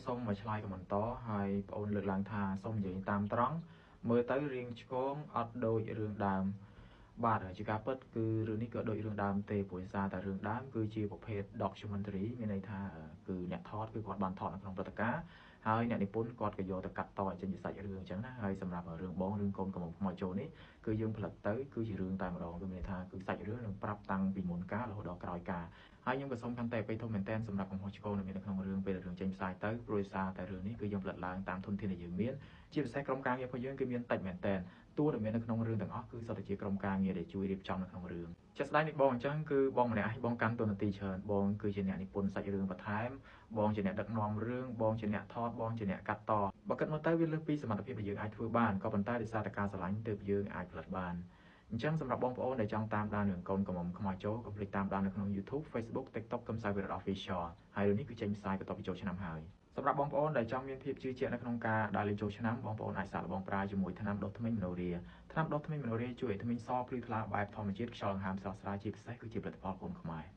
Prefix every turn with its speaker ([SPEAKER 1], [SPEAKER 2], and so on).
[SPEAKER 1] សូមមកឆ្លើយ comment តហើយបងអូនលើកឡើងថាសូមនិយាយតាមត្រង់មើលទៅរៀងឆ្គងអត់ដូចរឿងដើមបាទជាការពិតគឺរឿងនេះក៏ដូចរឿងដើមទេព្រោះសារតែរឿងដើមគឺជាប្រភេទ documentary មានន័យថាគឺអ្នកថតគឺគាត់បានថតនៅក្នុងព្រឹត្តិការណ៍ហើយអ្នកនិពន្ធគាត់ក៏យកទៅកាត់តឲ្យចេញជាសាច់រឿងអញ្ចឹងណាហើយសម្រាប់រឿងបងរឿងកូនកំមុំខ្មោចចូលនេះគឺយើងផលិតទៅគឺជារឿងតែម្ដងគឺមានន័យថាគឺសាច់រឿងនឹងប្រាប់តាំងពីមុនកាលរហូតដល់ក្រោយកាលហើយខ្ញុំក៏សូមខន្តីអភ័យធំមែនទែនសម្រាប់កំហុសឆ្គងដែលមាននៅក្នុងរឿងពេលរឿងចេញផ្សាយទៅព្រោះសារតែរឿងនេះគឺយើងផលិតឡើងតាមធនធានដែលយើងមានជាពិសេសក្រុមការងាររបស់យើងគឺមានតិចមែនទែនតួដែលមាននៅក្នុងរឿងទាំងអស់គឺសុទ្ធតែជាក្រុមការងារដែលជួយរៀបចំនៅក្នុងរឿងជាក់ស្ដែងនេះបងអញ្ចឹងគឺបងម្នាក់ឯងបងកាន់តួនាទីច្រើនបងគឺជាអ្នកនិពន្ធសាច់រឿងបន្ថែមបងជាអ្នកដឹកនាំរឿងបងជាអ្នកថតបងជាអ្នកកាត់តបើគិតមកទៅវាលើសពីសមត្ថភាពដែលយើងអាចធ្វើបានក៏ប៉ុន្តែដោយសារតែការស្រឡាញ់ទើបយើងអាចផលិតបានអញ្ចឹងសម្រាប់បងប្អូនដែលចង់តាមដានរឿងកូនកំមុំខ្មោចចូលកុំភ្លេចតាមដាននៅក្នុង YouTube Facebook TikTok កំសៅវិរិទ្ធ Official ហើយរឿងនេះគឺចេញផ្សាយបន្ទាប់ពីចូលឆ្នាំហើយសម្រាប់បងប្អូនដែលចង់មានភាពជឿជាក់នៅក្នុងការដើរលេងចូលឆ្នាំបងប្អូនអាចសាកល្បងប្រើជាមួយថ្នាំដុសធ្មេញមនោរាថ្នាំដុសធ្មេញមនោរាជួយឲ្យធ្មេញសភ្លឺថ្លាបែបធម្មជាតិខ្យល់ដង្ហើមស្រស់ស្រាយជាពិសេសគឺជាផលិតផលកូនខ្មែរ។